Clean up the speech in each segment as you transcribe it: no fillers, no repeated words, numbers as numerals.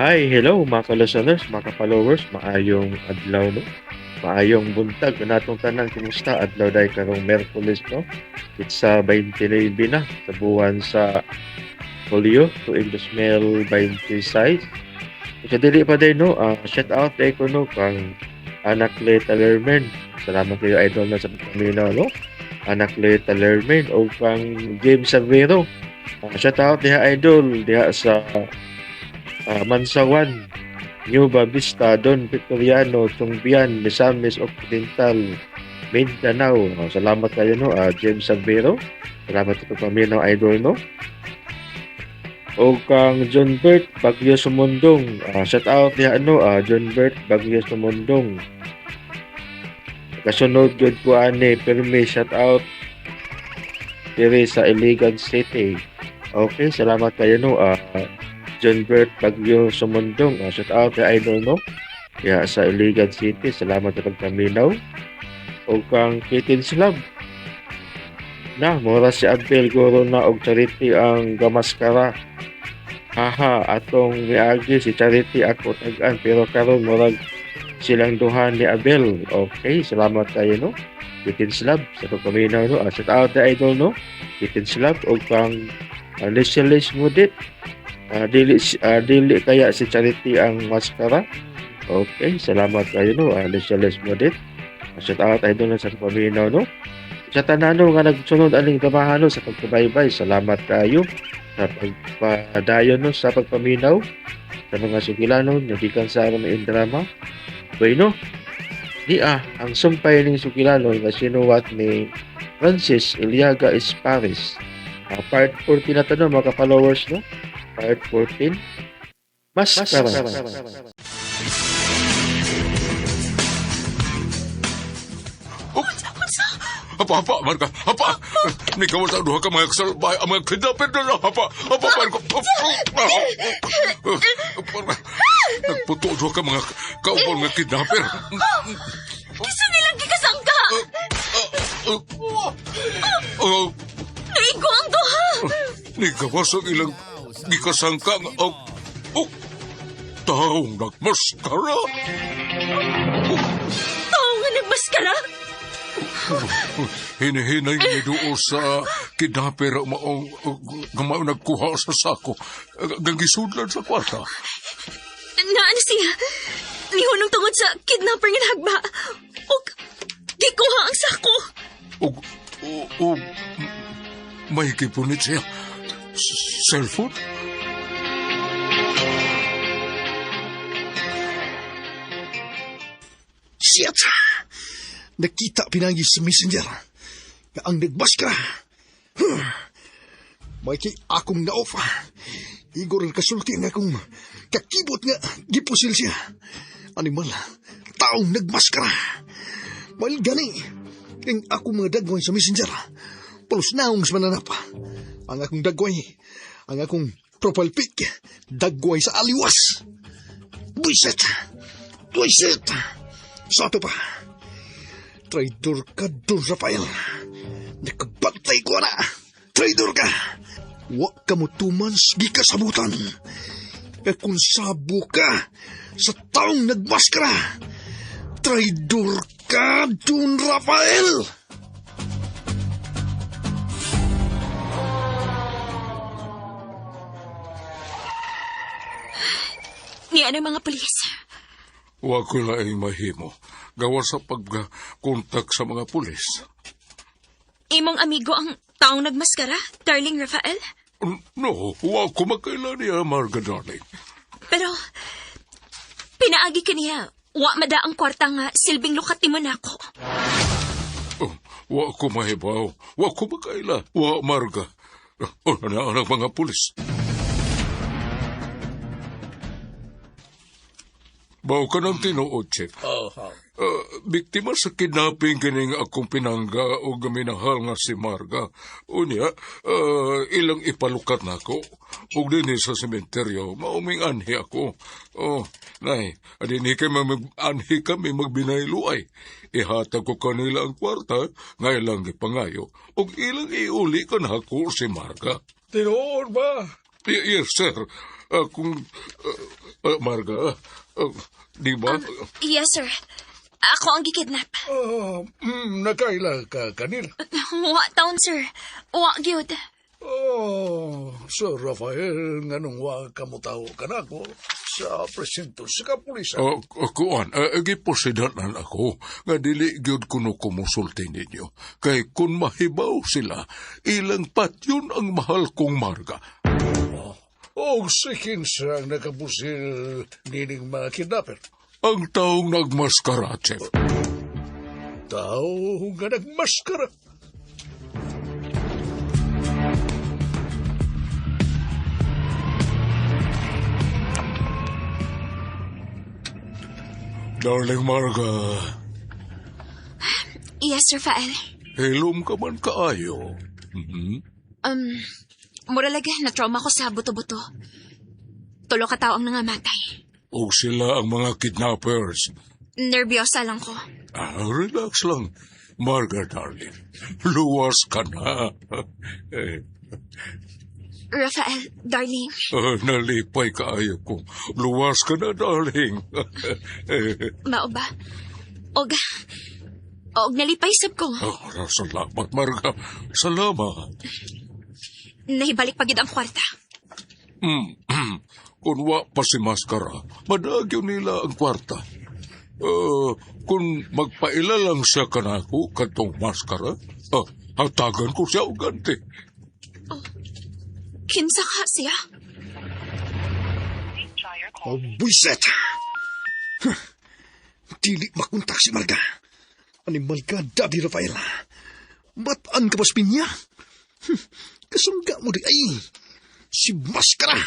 Hi, hello mga ka-listeners, mga ka-followers, maayong adlaw, no? Maayong buntag natong tanan, kumusta? Adlaw dahil karong Merkules, no? It's sa 29 na sa buwan sa Hulyo, tuig 2026. Sa dili pa din, no? Shout out day ko, no, kang Anak Le Talermen. Salamat kayo, idol, na sa pagpaminaw, no? Anak Le Talermen o kang James Savero. Shout out diha, idol, diha sa Mansawan, New Vista, Don Victoriano, Tungbian, Misamis Occidental, Mindanao. Salamat kayo, no, James Savero. Salamat sa pagpaminaw, idol, no? O kang John Bert Bagyo Sumundong. Shout out diha, no, John Bert Bagyo Sumundong. Kasunod gyud ko ani pirmi, shout out diri sa Iligan City. Okay, salamat kayo, no, John Bert Bagyo Sumundong. Shout out kay idol, no? Ya sa Iligan City, salamat sa pagpaminaw. O kang Kitin Slab. Na, mura si Abel Goro na og Charity ang gamaskara. Haha, atong miagi si Charity ako tag-an pero karon murag silang duha ni Abel. Okay, salamat kayo, no? Kitin Slab sa pagpaminaw, no? Shout out kay idol, no? Kitin Slab o kang Lesilis Mudit. Dili kaya si Charity ang maskara? Okay, salamat kayo, no? Lesilis Mudit. Shout out idol na sa pagpaminaw, no? Sa tanano nga nagsunod aning dramahan, no, sa pagpabaybay, salamat kayo sa pagpadayon, no, sa pagpaminaw sa mga sugilanon nga gikan sa aron ng drama. Bueno, di ang sumpay ning sugilanon nga sinuwat ni Francis Iliaga Esparis. Part 14 na to, no, mga followers, no? Part 14. Maskara. Apa, apa, Marga, apa. Nikaw sa duha ka mga kasalbay, ang mga kidnapper na. Apa, apa, Marga. Marga, nagputo duha ka mga kaupon nga kidnapper. Kisa nilang gikasangka! Naigo ang duha! Nikawas ang ilang gikasangka nga ang oh, taong nagmaskara. Tao nga nagmaskara? Hinihinay ni duo sa kidnapper ang maong nga maong nagkuha sa sako. Gangisudlan sa kwarta. Naan siya? Nihunong tungod sa kidnapper nga nagba. Og gikuha ang sako. Og may kipunit siya. Cellphone? Shit! Nakita pinagi sa messenger nga ang nagmaskara. Huh. May kay akong na-off. Igor ang kasulti nga akong kakibot nga gipusil siya. Animal, taong nagmaskara. Mahal gani, ang akong mga dagway sa messenger. Pulos naong sa mananap. Ang akong dagway, ang akong profile pic, dagway sa aliwas. Buisit! Buisit! Sa ato pa, traidor ka, Don Rafael. Nakabantay ko na. Traidor ka. Wa ka mo tumans gikasabutan. Kaya kung sabo ka sa taong nagmaskara, traidor ka, Don Rafael! Niya ang mga pulis. Wa ko laing mahimo. Gawa sa pagkontak sa mga pulis. Imong amigo ang taong nagmaskara, Darling Rafael. No, wa ko makaila niya, Marga darling. Pero, pinaagi ka niya. Wa mada ang kwarta nga silbing lukat ni Monaco. Oh, wa ko mahibaw. Wa ko makaila. Wa, Marga. Oh, na ang mga pulis. Baw ka ng tinuod, Chief. Oh, Biktima sa kidnapping kining akong pinangga o minahal nga si Marga. Unya, ilang ipalukat na ako. Ug dinhi sa sementeryo, mauming anhi ako. Oh, nay, adini kay anhi kami magbinayluay. Ihatag ko kanila ang kwarta, nga ilang gipangayo. Ug ilang iuli kanako si Marga. Tinuod ba? Yes, sir. Akong Marga, di ba? Yes, sir. Ako ang gikidnap. Oh, nakaila ka kanila. Wa taon, sir. Wa gyud. Oh, Sir Rafael, nganong wa ka mo tao kanako sa presinto sa kapulisan. Kuan, giposidanan ako nga dili gyud kuno kumusulti ninyo. Kay kung mahibaw sila, ilang patyon ang mahal kong Marga. Og si kinsa ang nakabusil nining mga kidnapper. Ang taong nagmaskara, Chief. Tao nga nagmaskara. Darling Marga, Yes, Rafael. hilom ka man kaayo. Mhm. Mura lagi, na-trauma ko sa buto-buto. Tulo ka tao ang nangamatay. Og sila ang mga kidnappers. Nervyosa lang ko. Ah, relax lang. Marga, darling. Luwas ka na. Eh, Rafael, darling. Nalipay kaayo ko. Luwas ka na, darling. Eh, Mao ba? Og, og nalipay sab ko. Ah, salamat, Marga. Salamat. Nahibalik pa gid ang kwarta. Kung wa pa si Maskara, madagyo nila ang kwarta. Kung magpaila lang siya kanako kadtong maskara, hatagan ko siya og ganti. Kinsa ka siya? Oh, buiset! Huh. Dili makontak si Marga. Animal ka, Daddy Rafael. Bataan ka pa sa pinya? Kasangga mo di ay. Si Maskara!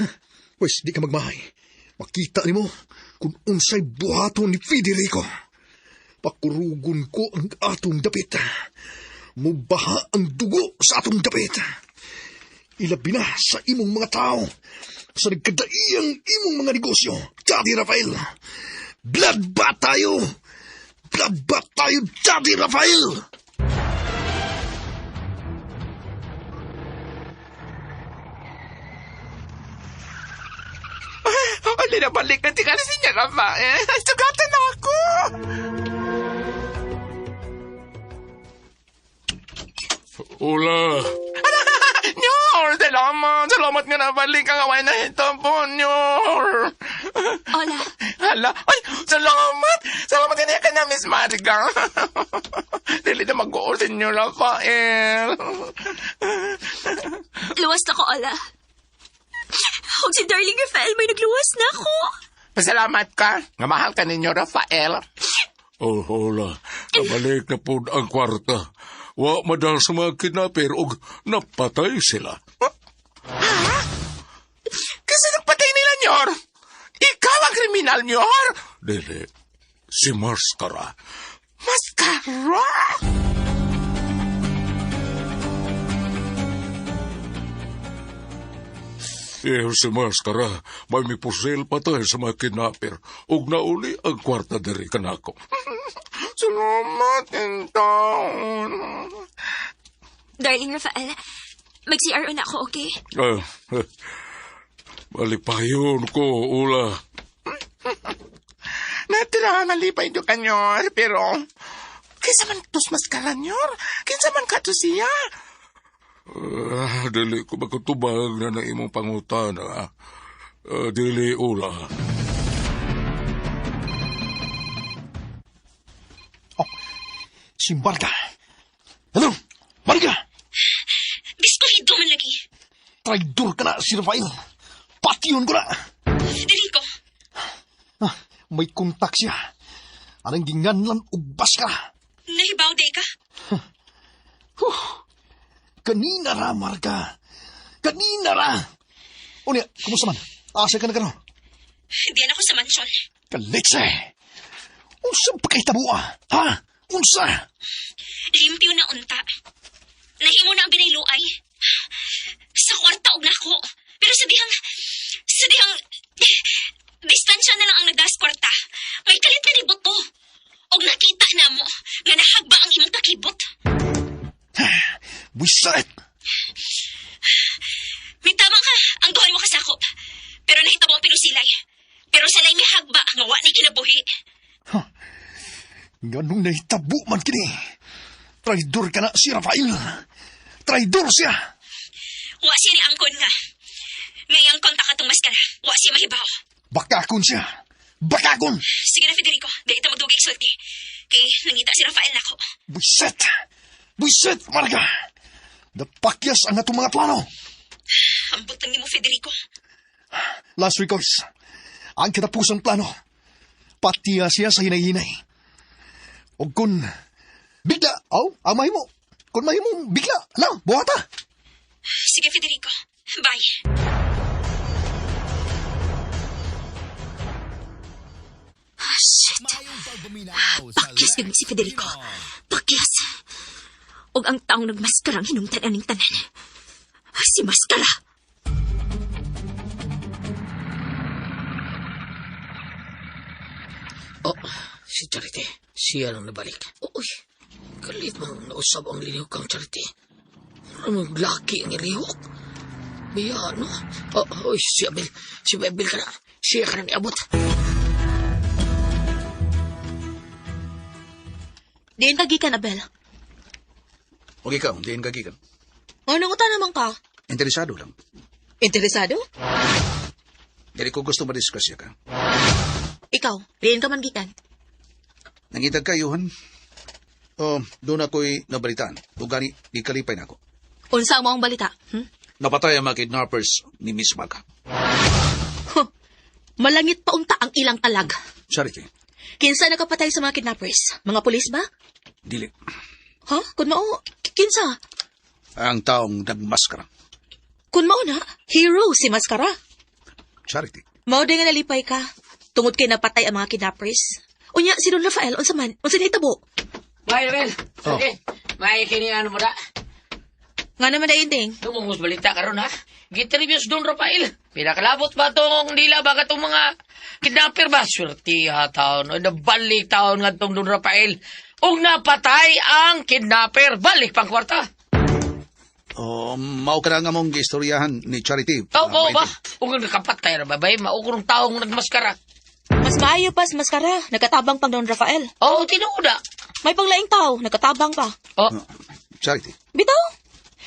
Huh. Pwes, di ka magmahay. Makita nimo kung unsay buhaton ni Federico. Pakurugon ko ang atong dapit. Mubaha ang dugo sa atong dapit. Ilabi na sa imong mga tao, sa nagkadaiyang imong mga negosyo, Daddy Rafael. Bloodbath tayo! Bloodbath tayo, Daddy Rafael! Ay, nabalik na tingala si niya, Rafael. Ay, sugatan na ako. Hola. Nyor, salamat. Salamat nga nabalik ang away na ito po, Nyor. Hola. Hala, ay, salamat. Salamat ka niya ka na, Miss Marga. Dili na mag-uor sa inyo, Rafael. Luwas na ko, Ola. Og si Darling Rafael, may nagluwas na ako. Pasalamat ka. Nga mahal ka ninyo, Rafael. Oh, hola. Nabalik na po ang kwarta. Wa madal sa mga kidnapper og napatay sila. Ha? Kasi nagpatay nila, Nyor. Ikaw ang kriminal, Nyor. Dili. Si Maskara. Maskara? Eh, si Maskara, may mipusil patay sa mga kidnapper. Og nauli ang kwarta diri kanako. Salamat, Intaon. Darling Rafael, mag-CRO na ako, okay? Malipayon ko, Ula. Natira, malipay do ka, Nyor. Pero, kinsa man tos maskara, Nyor? Kinsa man ka to siya? Dili ko makatubag na na imong pangutana. Dili, Ula. Oh, si Marga. Hello, Marga! Diskuhido man lagi. Traidor ka na, si Rafael. Patiyon ko na. Dili ko. Ah, may kontak siya. Anong ginganlan og baskara? Nahibaw day ka? Huh. Kanina ra, Marga. Kanina ra. Unya, kumusta man? Asa ka na karon? Diyan ako sa mansyon. Kalitse! Unsa pa kay tabua? Ha? Unsa? Limpyo na unta. Nahimo na ang binayluay. Sa kwarta og nako. Pero sa dihang, distansya na lang ang nagdas kwarta. May kalit na ni buto. Og nakita na mo nga nahagba ang imong takibot. Buisit! May tama ka. Ang duhay mo kasakop. Di kinabuhi. Nganong nahitabo man kini. Traidor ka na si Rafael. Traidor siya. Wa siya ni angkon nga. Ngayang kontak atong maskara. Wa siya mahibaw. Bakakon siya. Bakakon! Sige na, Federico. Dili ta magdugay sulti. Kay nangita si Rafael nako. Buisit! Buisit, Marga! Napakyas ang atong mga plano. Ambot lang nimo, Federico. Last recourse. Ang katapusang plano. Patiya siya sa hinay-hinay. O kung bigla, aw, ang mahimo. Kung mahimo, bigla, lang, buhata. Sige, Federico. Bye. Ah, shit. Pakyas gud si Federico. Pakyas. Og ang taong nagmaskarang hinungtan aning tanan. Si Maskara. Oh, si Charity. Siya lang nabalik. Uy, kalit mong nausab ang lihok kang Charity. Mura mong laki ang lihok. Biya, no? Oh, uy, si Abel. Si Abel ka na. Siya ka na niabot. Diin ka gikan, Abel. O ikaw, diin ka gikan. Ano uta naman ka? Interesado lang. Interesado? Dili ko gusto madisgrasya ka. Ikaw, diin ka man gikan. Nangitag ka, Johan. O, doon ako'y nabalitaan. O gani, di kalipay na ako. Unsa ang maong balita? Napatay ang mga kidnappers ni Miss Maga. Huh. Malangit pa unta ang ilang kalag. Charity, Kinsa nakapatay sa mga kidnappers? Mga pulis ba? dili. Ha? Kun mao, kinsa? Ang taong nagmaskara. Kun mao na, hero si Maskara. Charity, Mao di nga nalipay ka. Tungod kay napatay ang mga kidnappers. Unya, si Don Rafael, unsa man? Unsa nahitabo? Bye, Abel. Oh. Okay. May kini ano mo na. Nga naman na ding. Tumungos balita karon ha. Gitribiyos Don Rafael. Pinakalabot ba tong nila ba katong mga kidnapper ba? Swerte ha taon. O nabalik taon nga tong Don Rafael. Ug napatay ang kidnapper. Balik pang kwarta. o, mao ka na nga mong gistoryahan ni Charity. Tao Ah, ba ba? Ug nakapatay ra ba bay? Maukurong taong nagmaskara. Mas maayo pa sa Maskara, nagkatabang pang Don Rafael. Oo, tinuod na. May panglaing tao, nagkatabang pa. Oh, Charity, Bitaw!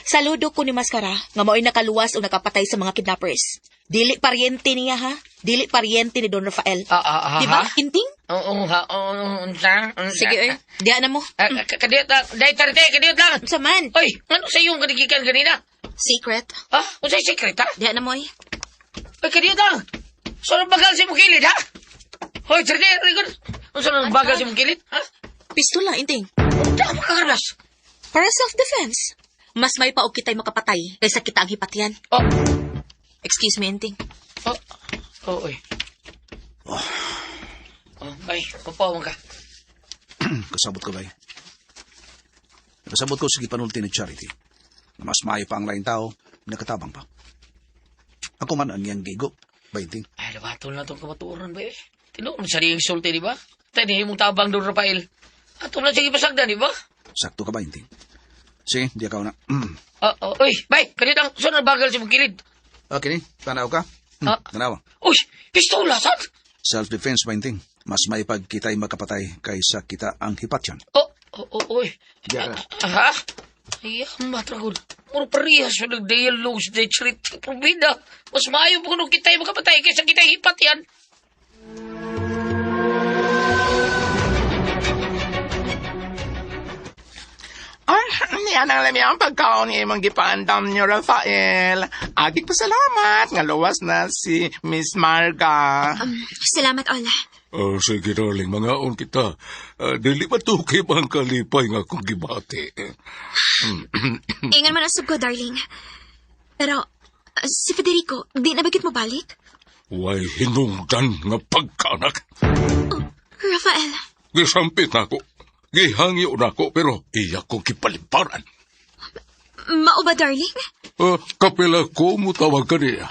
Saludo ko ni Maskara nga mao'y nakaluwas o nakapatay sa mga kidnappers. Dili paryente niya ha. Dili paryente ni Don Rafael. ah, ah, ah, Di ba? ha? Inting? Oo, ha, oo, unsa, unsa. Sige eh. Diya na mo. Ah, kadiyot lang. Dahil Charity, kadiyot lang. Unsa man? Oy, ano sa iyong kadigikan kanina? Secret. Ha? Unsay secret, ha? Diya na mo eh. Oy, kadiyot lang. So, nang bagal si mong kilid, ha? Hoy, Charity, rigod. Unsa nang bagal si mong kilid, ha? Pistola, inting. Tama ka, Carlos. Para self-defense. Mas may paog kita'y makapatay kaysa kita ang hipatyan. Oh, Excuse me, inting. oh, oh, oy. Oh, bay, papawang ka. kasabot ka ba eh? Kasabot ko sige panulti ni Charity. Na mas maayo pa ang laing tao, nakatabang pa. Ako man ang iyang gigo, bainting. Ay, labatol na itong kamatuoran ba eh. Tinuon sa iyong sulti, di ba? Tayo mong tabang doon, Rafael. Ato lang siya ipasagdan, di ba? Sakto ka bainting. Sige, di ka na. Ah, oh, oy, bay, kadiyot lang. Saan ang bagal si mong kilid? Okay ni, tanaw ka? Ah. Tanawa. Uy, pistola, saan? Self-defense, bainting. Mas may pag kita'y makapatay kaysa kita ang hipatyan. Oh, oh, oh, oy. Diya ka. Ha? Ay, matragod. Muro parehas sa nagdialog sa Detroit. Probida. Mas maayo pa kung kita'y makapatay kaysa kita'y hipat yan. Ay, niya nang lami ang pagkaon ni imong gipaandam niyo, Rafael. Agig pasalamat nga luwas na si Miss Marga. Salamat, Ola. Oh, sige, darling, mangaon kita. Dili ba tukib ang kalipay nga akong gibati? Ingan man ang sub ko, darling. Pero, si Federico, di na bagit mo balik? Way hinungdan nga pagkaanak. Rafael, Gisampit na ako. Gihangyo na ako, pero iya ko gipaliparan. mao ba, darling? Kapila ko mo tawag ka niya.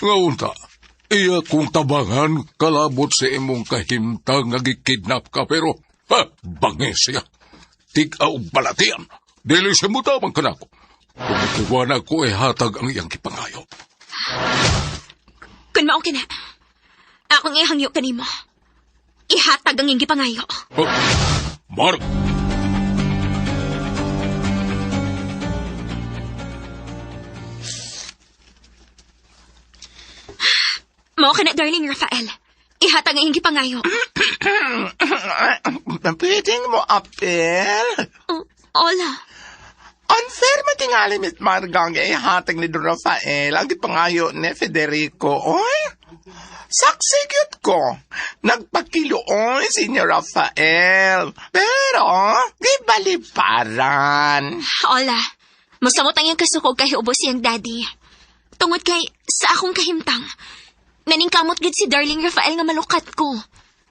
Nga unta, iya kong tabangan kalabot sa imong kahimtang nga gikidnap ka, pero ha, bangis siya. Tig-a og balatian. Dili siya mo tabang kanako. Kumitiwa ko e hatag ang iyang gipangayo. Kun mao kina. Akong ihangyo kanimo. Ihatag ang iyang gipangayo. Oh, Mark! Mao ka na, darling Rafael. Ihatag ang iyang gipangayo. Pwedeng mo apel? Oh, hola. Unfair matingali, Miss Marga, ang ihatag ni Don Rafael ang gipangayo ni Federico. Oy, saksi gyud ko. Nagpakiluoy si Inyo Rafael. Pero, gibaliparan. Hola. Masamot ang iyang kasukog kay ubos siyang daddy. Tungod kay sa akong kahimtang. Naningkamot gid si darling Rafael nga malukat ko.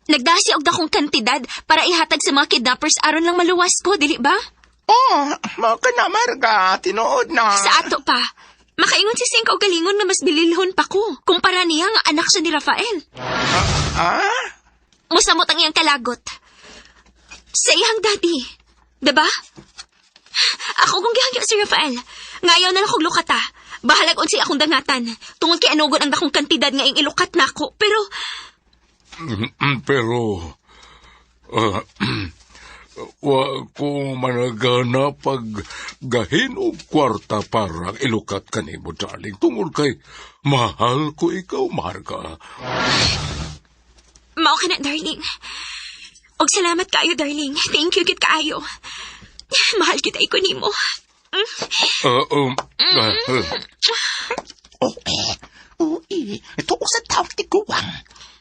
Nagdasi og dakong kantidad para ihatag sa mga kidnappers aron lang maluwas ko, dili ba? Oh, mao ka na, Marga. Tinuod na. Sa ato pa, makaingon si Sing kaugalingon nga mas bililhon pa ko kumpara niya nga anak siya ni Rafael. Ah? Musamot ang iyang kalagot. Sa iyang daddy. Diba? Ako kung gihangyo si Rafael. Ngayaw na lang kong lukata. Bahalag unsay akong dangatan. Tungod kay anugon ang dakong kantidad nga iyang ilukat nako. Pero, Pero, ah, wa ko managana pag gahin og kwarta para ilukat kanimo, darling. Tungod kay mahal ko ikaw, Marga. mao ka na, darling. Og salamat kaayo, darling. Thank you gid kaayo. Mahal kita iko nimo. Ah, um, ah, ah, Oo, Uy, ito sa tawag ti Guwang.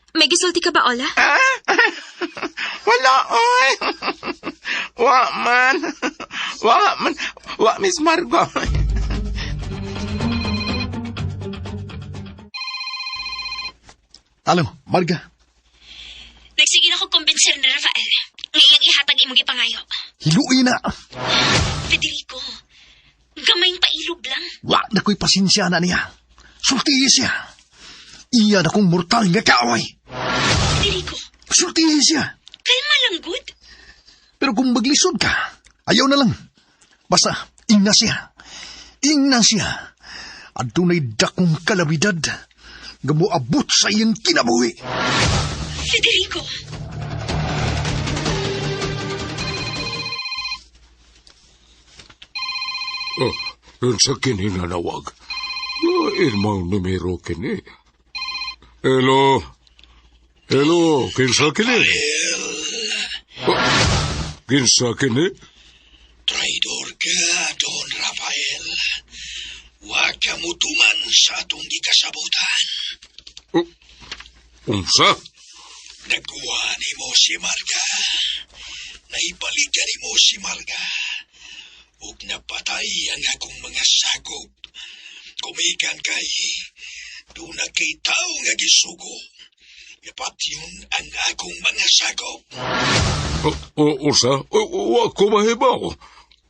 May gisulti ka ba, Ola? Ah? Wala, oy. Wa man. Wa man. Wa, Miss Margo. Alo, Marga. Nagsige na ko kumbinser ni Rafael. Nga iyang ihatag imong gipangayo. Hiluin na. Federico, gamayng pailob lang. Wa na ko'y pasensya na niya. Sultihi siya. Iya na kong mortal nga kaaway. Federico, Sultihi siya. kalma lang, good. Pero kung maglisod ka, ayaw na lang. Basta, ingna siya. Ingna siya. Adunay dakong kalabidad nga moabot sa iyang kinabuhi. Federico! oh, yun sa kini nga nawag. Lain mang numero kini. Hello? Hello, kinsa kini? Oh, kinsa kini? Traidor ka, Don Rafael. Wa ka mutuman sa atong gikasabutan. Oh, unsa? Nakuha nimo si Marga. Naibalikan nimo si Marga. Ug napatay ang akong mga sakop. Kumikan kay doon na kay tao nga gisugo. Napatyon ang akong mga sakop. O, o, usa? O, o, wa ko mahibaw.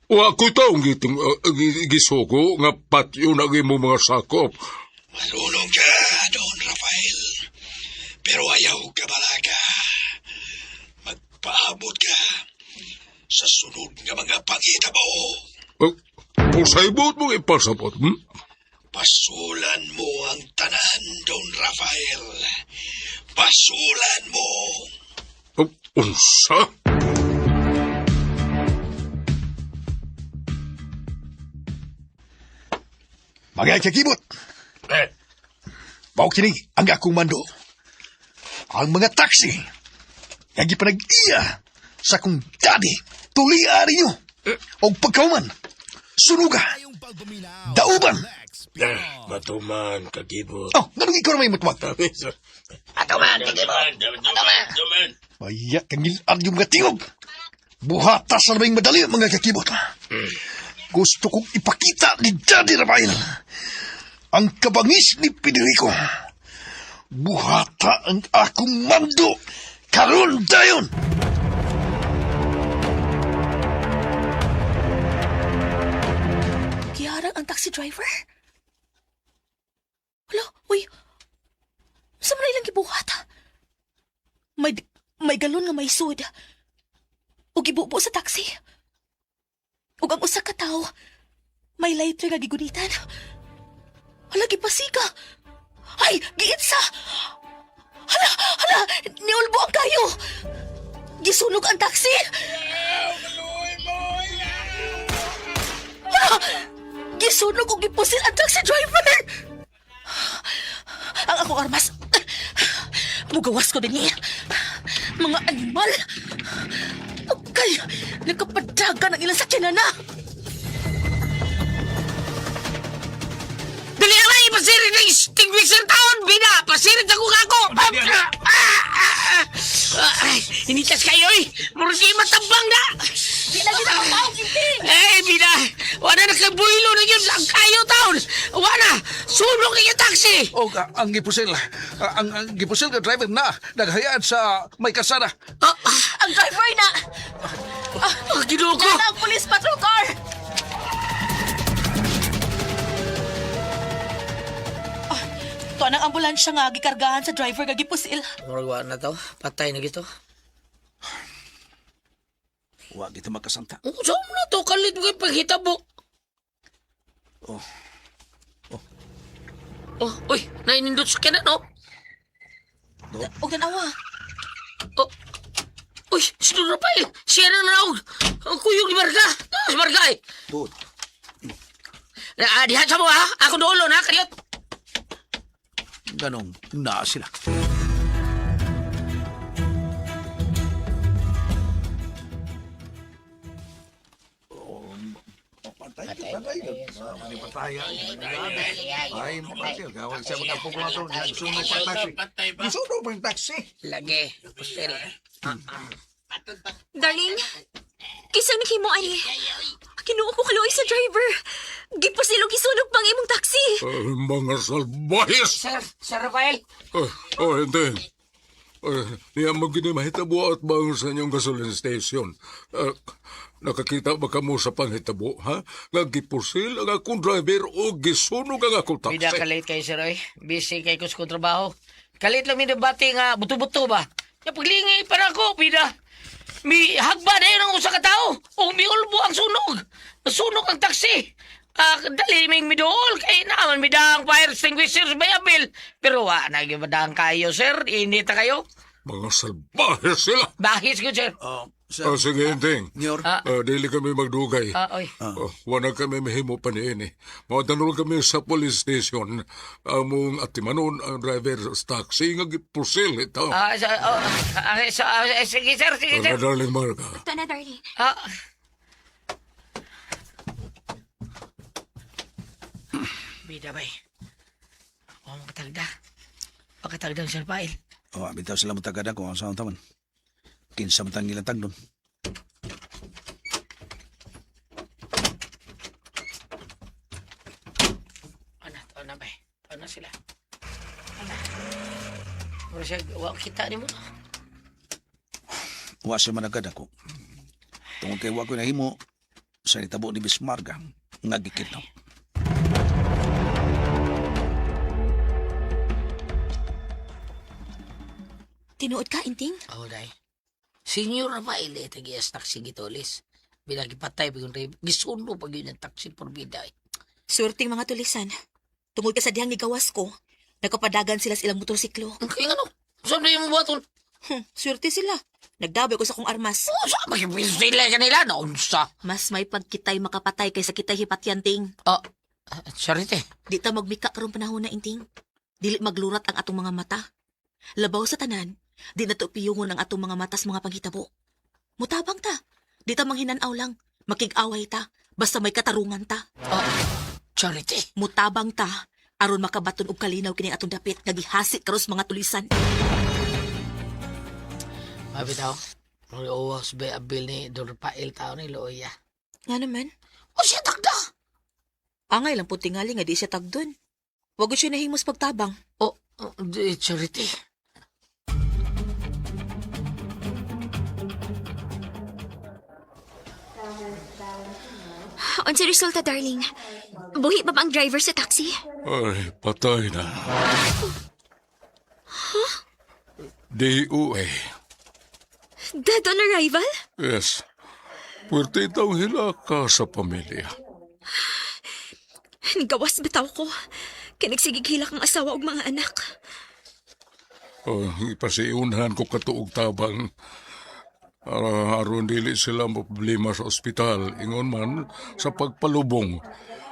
Wa ko taong giting, gisugo nga patyo na imong mga sakop. Marunong ka, Don Rafael. Pero ayaw ka balaka. Magpaabot ka sa sunod nga mga pangitabo. O, usay buot mong ipasabot, hmm? Pasulan mo ang tanan, Don Rafael. Pasulan mo. O, unsa? Mga kakibot. Mao kini ang akong mando. Ang mga taxi nga gipanag-iya sa akong daddy, tulia ninyo. Og pagkauman, sunuga, dauban. Matuman, kagibot. Oh, nganong ikaw na may mutuwag? Atuman, kagibot! Atuman! Maya kang ngilan yung mga tingog. Buhata sa labing madali mga kakibot. Gusto kong ipakita ni Daddy Rafael ang kabangis ni Federico. Buhata ang akong mando. Karon dayon! Giharang ang taxi driver. Hala, uy. Sa man na ilang gibuhat? May, may galon nga may sud. O gibubo sa taxi. Ug ang usa ka tawo, may lighter nga gigunitan. Hala, gipasika. Ay, giitsa! Hala, hala, niulbo ang kayo! Gisunog ang taxi! Ah! Gisunog og gipusil ang taxi driver! Ang akong armas! Mugawas ko din niya! Mga animal! Okay! Nakapadagan ang ilang sakyanan na! Dali na lang, ipasirit ng extinguisher taon, bida! Pasirit ako kako! Ah, ah, ah, ah. Ay, initas kayo eh! Murag kayo matabang na! Di na gid ako taong inting! Eh, bida! Wala na kabuhilo na yun! Ang kayo taon! Wala! Sunog kayo taxi! O, ang gipusil. Ang gipusil nga driver na naghayaan sa may kasada. Ah, ah, Ang driver na! ah, Ginoo ko! Nana ang police patrol car! Ah, Tuwa ng ambulansya nga gikargahan sa driver nga gipusil. Murag wala na to. Patay na gito. Wa kita magkasanta. Oh, saan mo na to? Kalit mo kayo paghitabo. Oh. Oh. Oh, uy, nainindot sa kanan, oh. Og tanawa. Oh. Uy, si Don Rafael! Siya na naog! Ang kuyog ni Marga! Ah, si Marga eh! Tuod. Ah, diha sa mo ha! Ako dulo na, kaliyot! Ganong naa sila. Ay, patay. Gawag siya mga pugo na ito. Sunog pa taxi. Sunog pa taxi. Lagi, pusil. Darling, kinsa nahimo ani? Kinuo ko kaluoy sa driver. Gipusil og gisunog pang imong taxi. Ay, mga salbahis! Sir, Sir Rafael! Oh, oh, hindi. Niya mo gini mahitabo at bang sa inyong gasoline station. Nakakita ba kamo sa panghitabo, ha? Nga gipusil ang akong driver o gisunog ang akong taxi. Bida kalit kayo, sir, oy. Busy kay ko sa kong trabaho. Kalit lang mi debate nga buto-buto ba. Ya paglingi pa na ako, bida. Mi hagba na yun ang usa ka tao. O miulbo ang sunog. Nasunog ang taxi. Ah, dali ming miduol kay naaman midang fire extinguisher sa bayabil. Pero wa na gyud madang kayo, sir. Inita kayo. Mga salbahe sila. Bahis ko, sir. Oh, sir, Ah, sige, Enteng. Nyor. Ah. Dili kami magdugay. Ah, oy. Oh, wala kami mahimo pa niini. Matanong kami sa police station. Among atimanon ang driver sa taxi nga gipusil ito. Ah, sa, oh, ah, sa, ah, sige, sir, sige, sir. Tara, darling Marga. Ito na, darling. Ah. Bida bay. O, makatagda. Makatagda ang Sir Pail. Oh, bitaw sila mo tagada kung ang saan taman. Kinsa man tang ilang tagdon. Ana, to na bay. To na sila. Ana. Mura siya, wa kita ni mo. Wa siya managad ako. Tungod kay wa ko nahimo sa nitabo ni Bismarga nga gikidnap. Tinuod ka, Inting? Oh, day. Senior Rafael eh, tagiyas taxi gitulis. Binagipatay pa yung driver. Gisuno pag yun ang taxi por bida eh. Surting mga tulisan. Tungod ka sa dihang nigawas ko, nakapadagan sila sa ilang motorsiklo. Ang kaya ano? Saan na yung buhaton? Swerte sila. Nagdabay ko sa kong armas. Oh, saan makipistila kanila? Naunsa. Mas may pagkitay makapatay kaysa kitay hipatyanting. Ah, Charite. Di ta magmika karong panahon na, Inting. Dili maglurat ang atong mga mata. Labaw sa tanan, di na to piyungon ang atong mga mata sa mga panghitabo. Mutabang ta. Di ta manghinanaw lang. Makig-away ta. Basta may katarungan ta. Ah, Charity. Mutabang ta aron makabaton og kalinaw kini atong dapit nga gihasi karon sa mga tulisan. Mabi tao. Mga uwas ba abil ni Don Rafael tao ni Loya. Nga naman. O siya takda. Angay lang po tingali nga di siya tagdon. Wag siya nahimos pagtabang. O, oh, di, Charity. Unsa resulta, darling? Buhi pa ba ang driver sa taxi? Ay, patay na. DOA. Dead on arrival? Yes. Pwerte itong hila ka sa pamilya. Nigawas bitaw ko. Kay nagsigig hilak ang asawa ug mga anak. Oh, ipasiunhan ko katuog tabang. Aron dili sila problema sa ospital, ingon man sa pagpalubong.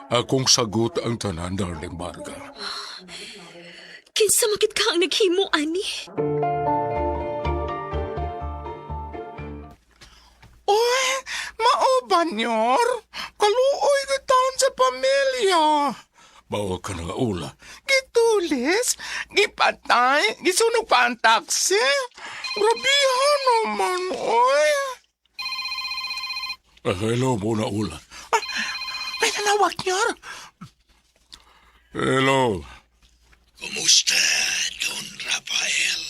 Akong sagot ang tanan, darling Marga. Kinsa makit ka ang naghimo, ani? Uy, mao ba, Nyor? Kaluoy gitaon sa pamilya. Bawa ka na nga ula. Gitulis, gipatay, gisunog pa ang taksi. Grabihan naman, uy. Hello muna ula. May nanawag, Nyor. Hello. Kumusta, Don Rafael?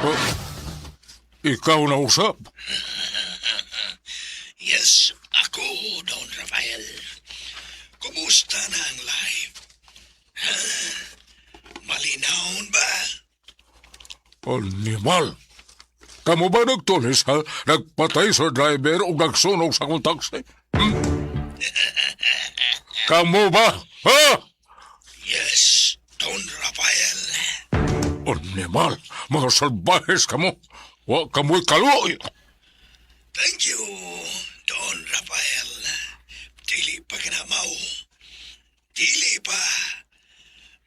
Oh, ikaw na usap. Yes, ako, Don Rafael. Kumusta na ang life? Ha? Malinawon ba? Animal! Kamu ba nagtulis, ha? Nagpatay sa driver o nagsunog sa akong taxi? Hmm? Kamu ba? Ha? Yes, Don Rafael. Animal! Mga salbahes kamo! Wa kamo'y kaluoy! Thank you, Don Rafael. Dili pa ka na mao. Dili pa.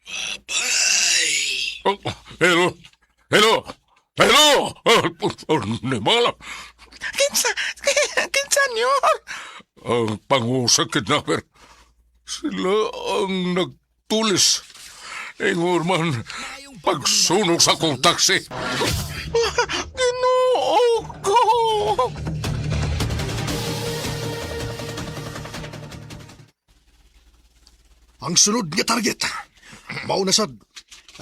Bye-bye. Oh, hello! Hello! Hello! Oh, animal! Kinsa, kinsa, Nyor? Ang pangusang kidnapper. Sila ang nagtulis. Ingon man, pagsunog sa akong taxi. Ginoo ko. Ang sunod nga target, mao na sad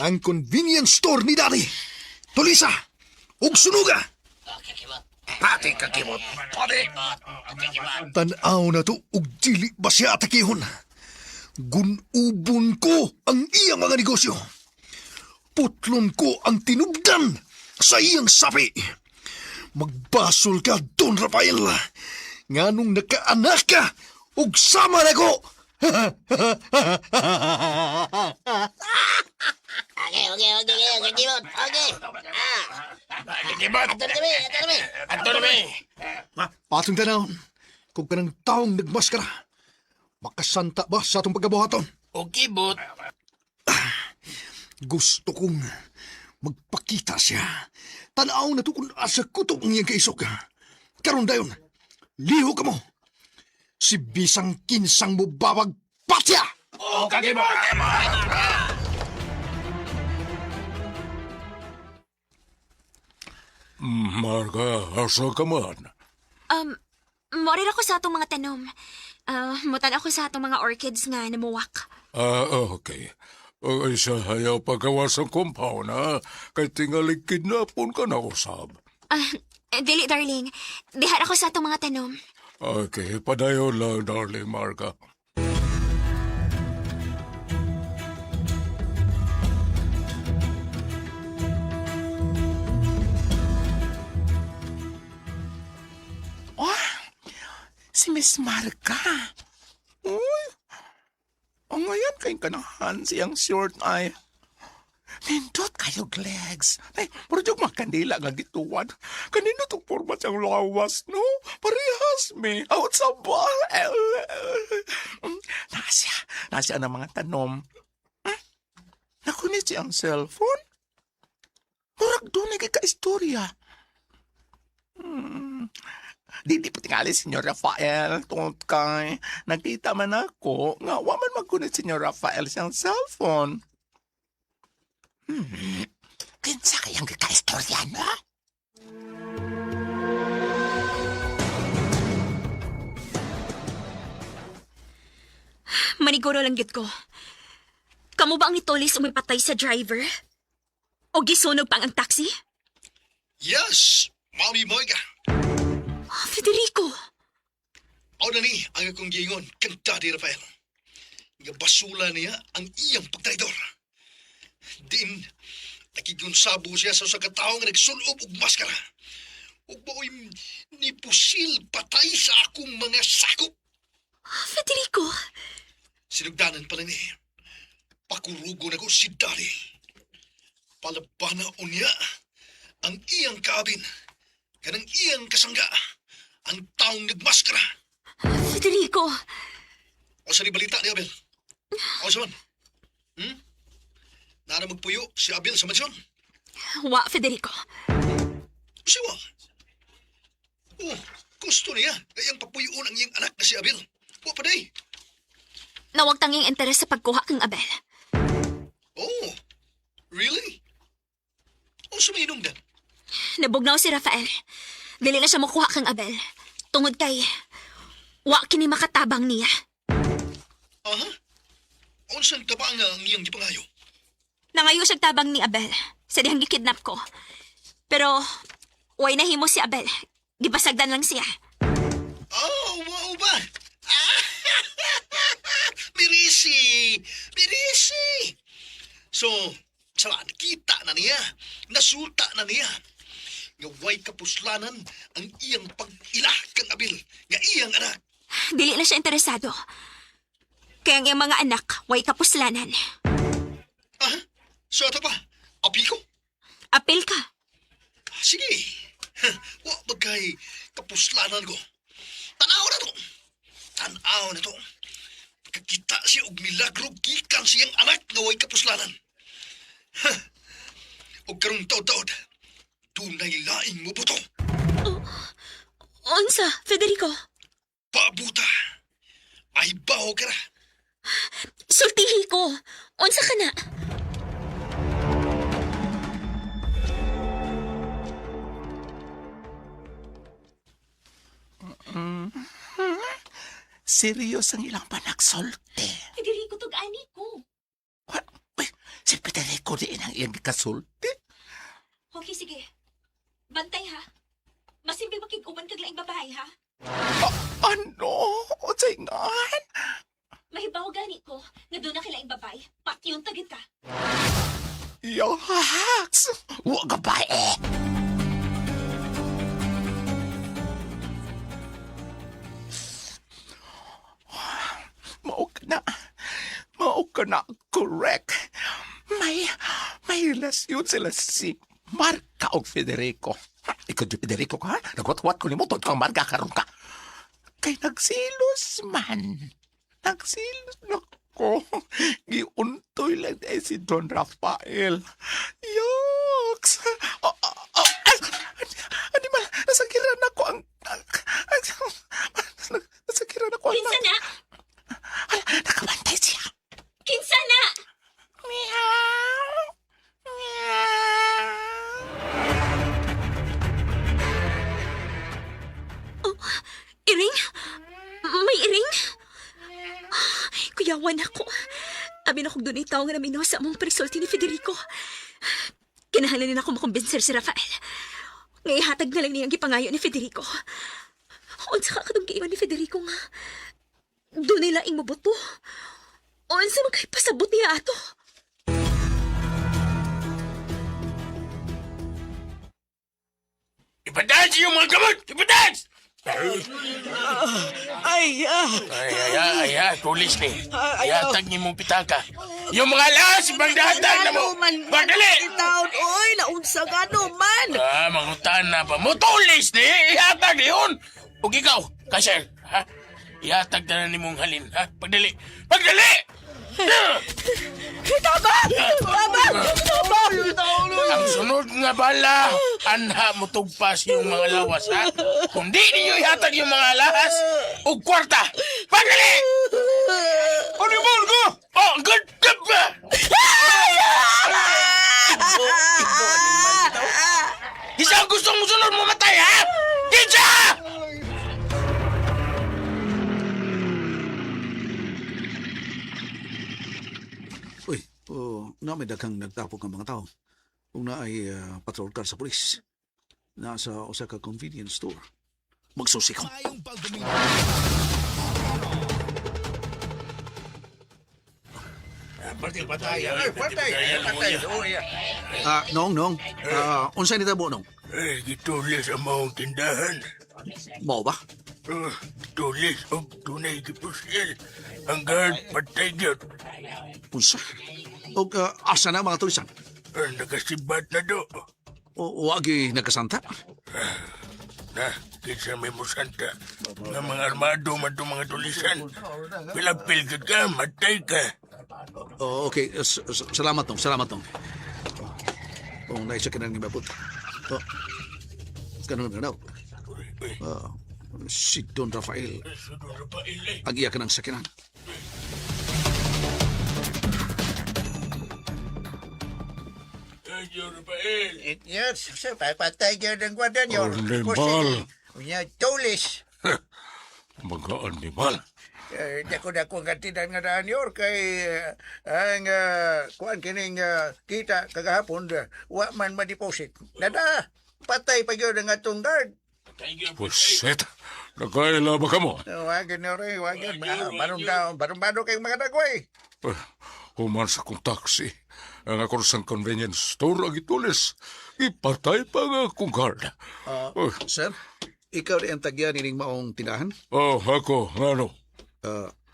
ang convenience store ni Daddy. Tulisa, ug sunuga. Pati kakimot. Pati. Tan-aw na to ug dili ba siya atakihon. Gunubon ko ang iyang mga negosyo. Putlon ko ang tinubdan sa iyang sapi. Magbasol ka, Don Rafael. Nganong nakaanak ka ug sama na ko. Okay, okay, okay, okay, kakimot. Okay. Ah. Kakimot. Ato na kami, ato na kami. Ato na mi. Patong tanaw, kung kanang taong nagmaskara, makasanta ba sa atong pagkabuhaton? O kibot. Gusto kong magpakita siya. Tanaw na to kung asa kutob ang iyang kaisok. Karon dayon, liho ka mo. Si bisang kinsang mo babag patya! O kakimot. Marga, asa ka man? Um, morir ako sa atong mga tanom. Mutan ako sa atong mga orchids nga namuwak. Ah, okay. O, ay siya hayaw pagawa sa compound, ha? Kay tingali kidnapon ka na usab. Ah, dili, darling. Dihar ako sa atong mga tanom. Okay, padayon lang, darling Marga. Oh, si Miss Marga. Uy, ang ngayon kay kanahan siyang short ay. Nindot kayo, legs. Ay, puro yung mga kandila nga gituan. Kanino tong forma siyang lawas, no? Parehas me. Out sa bal. Nasya, nasya ang mga tanom. Hmm? Nakunit siyang cellphone. Murag doon nagkika-istorya. Hmm. Di pa tingali, Senyor Rafael, tungod kay nakita man ako nga wa man magkunit Senyor Rafael siyang cellphone. Kinsa kayang gikaistorya na? Maniguro lang gyud ko. Kamu ba ang nitulis umipatay sa driver? O gisunog pa ang taxi? Yes, Mami Moiga. Ah, Federico! Mao na ni ang akong giingon kang Daddy Rafael. Nga basula niya ang iyang pagtraidor. Din, nakigunsabo siya sa usa ka tawo nga nagsulob og maskara. Ug mao'y nipusil patay sa akong mga sakop. Ah, Federico! Sinugdanan pa ni. Pakurugo na ko si Daddy. Palabana unya ang iyang kaabin. Kanang iyang kasangga. Ang taong nagmaskara. Federico, O sa balita ni Abel? O sa man? Hmm? Nara magpuyo si Abel sa mansyon? wa Federico. Siwa. Oh, gusto niya. Kayang papuyoon ang iyang anak na si Abel. Wa pa day. Nawag tanging interes sa pagkuha kang Abel. Oh, really? O sa may inungdan? Nabugnaw si Rafael. Dili na siya makuha kang Abel. Tungod kay wa kini makatabang niya. Aha. Unsang tabang nga ang iyang gipangayo? Nangayo siyang tabang ni Abel sa dihang gikidnap ko. Pero way nahimo si Abel. Gibasagdan lang siya. Oh, wow ba? Ah, Mirisi! Mirisi! So, saan kita na niya, nasuta na niya. Nga way kapuslanan ang iyang pag-ila kang Abil, nga iyang anak. Dili na siya interesado. Kaya ang iyang mga anak, way kapuslanan. Ah, so ito pa, api ko? Apil ka. Sige, wa bagkay kapuslanan ko. Tanaw na to. Tanaw na to. Pagkakita siya og milagro gikan siyang anak nga way kapuslanan. Ha. Og karong taod-taod, dunay laing mubuto. Unsa, Federico? Pabuta. Ay baho ka ra. Sultihi ko. Unsa ka na? Serious ang ilang panagsulti. Federico, tug-ani ko. Wa- Uy, si Federico diin ang iyang gikasulti. Okay, sige. Bantay ha. Masimbi makig-uban kag laing babae ha. Ano? Unsay ngan? Mahibaw gani ko nga doon na kilaing babae. Patyon tagit ka. Yaks! Wa ka ba eh? Mao ka na. Mao ka na. Correct. May relasyon sila si Marca og Federico. Ikaw di Federico ka, ha? Nagwat-wat ko ni mo, kang Marga karon ka. Kay nagsilos man. Nagsilos nako. Giuntoy lang dahil si Don Rafael. Yucks! Oh, oh, oh, ay, animal, nasakiran ako ang... Nasakiran ako ang... Kinsa na? Ay, nakabantay siya. Kinsa na? Meow. Meow. Iring? May iring? Kuyawan ako. Abi na kong dunay tao nga naminaw sa among pagsulti ni Federico. Kinahanglan nila ako makumbinser si Rafael. Nga ihatag na lang niyang gipangayo ni Federico. Unsa ka katong giingon ni Federico nga dunay laing mabuto. Unsa man kay pasabot niya ato? Ipadance yung mga gamot! Ipadance! Ay, ah! Ay, ay, ay, ay, tulis ni. Ay, ayaw. Yatag ni mong pitaka. Yung mga las, magdahatag na mo! Ano man, Magdali! Taon, oy, naunsa ka no man. Ah, mangutan na pa mo. Tulis ni! Ihatag ni yun! Ug ikaw, kasher, ha? Ihatag na ni mong halin, ha? Pagdali! Pagdali! Tama! Tama! Tama! Ang sunod nga bala, anha mo tugpas yung mga lawas, ha? Kung di ninyo ihatag yung mga lahas, ug kwarta! Pagdali! Ano ba ko? Oh, good job ba? Isa ang gustong musunod mo matay, ha? Kinsa! Uy, oh, na may daghang nagtapok ang mga tao. Kung na ay patrol car sa pulis. Nasa usa ka convenience store. Magsusi ko. Ah, nong, nong. Ah, unsay ni tabo nong? Eh, gitulis ang maong tindahan. Mao ba? Tulis og tunay gipusil. Ang guard patay gyud. Unsa? Og asa na ang mga tulisan? Nakasibat na do. O wagi nagkasanta? Na, kinsa may musanta. Nga mga armado man itong mga tulisan. Pilapil ka ka, matay ka. Oh, okay. Salamat tong, salamat tong. Kung naisa ka na ng ibabot. Oh. Ganun na daw. Ah, si Don Rafael. Ang iya ka ng sakinan. Yes, sir, patay gyud ang gwardiya niyo. Animal. Unya, tulis. Mga animal. Eh, dako dako ang kantidan nga daan yor kay ang kuan kining kita kagahapon wa man ma-deposit. Nada, patay pa gyud ang atong guard. Puset, nakaila ba ka mo? Wa gyud yor, wa gyud. Barong daw, barong bado kay mga dagway. Eh, human sa kong taxi. Ang ako sa convenience store ang itulis. Ipatay pa nga akong guard. Ah, sir, ikaw rin ang tagyan ining maong tindahan? Oh, ako, ngano?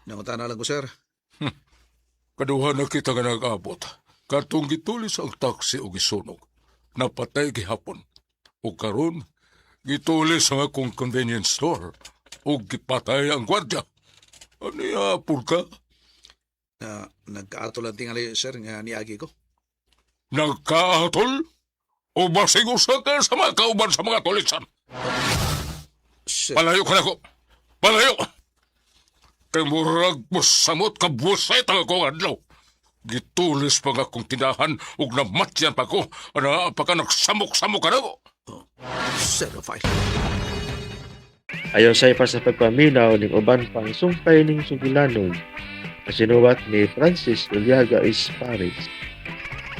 Nangutana lang ko, sir. Kaduha na kita nga nag-abot. Katong gitulis ang taxi o gisunog. Napatay gihapon. O karon, gitulis ang akong convenience store. O gipatay ang gwardya. Ano yapon ka? Na nagkaatol ang tingali, sir, nga niagi ko. Nagkaatol? O basig usa ka sa mga kauban sa mga tulisan? Sir. Palayo ka na ko. Palayo! Kay murag mo samot ka busay ang akong adlaw. Gitulis pa nga akong tindahan ug namatyan pa ko. Ana pa ka nagsamok-samok ka na ko. Sir Rafael. Ayon sa ipa sa pagpaminaw ning uban pang sumpay ning sugilanon na sinuwat ni Francis Uliaga Isparis.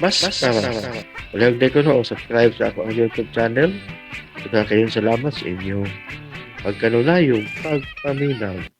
Mas para. Walahag ko no, subscribe sa ako ang YouTube channel. Daghang kayong salamat sa inyong pagkanunayong pagpaminaw.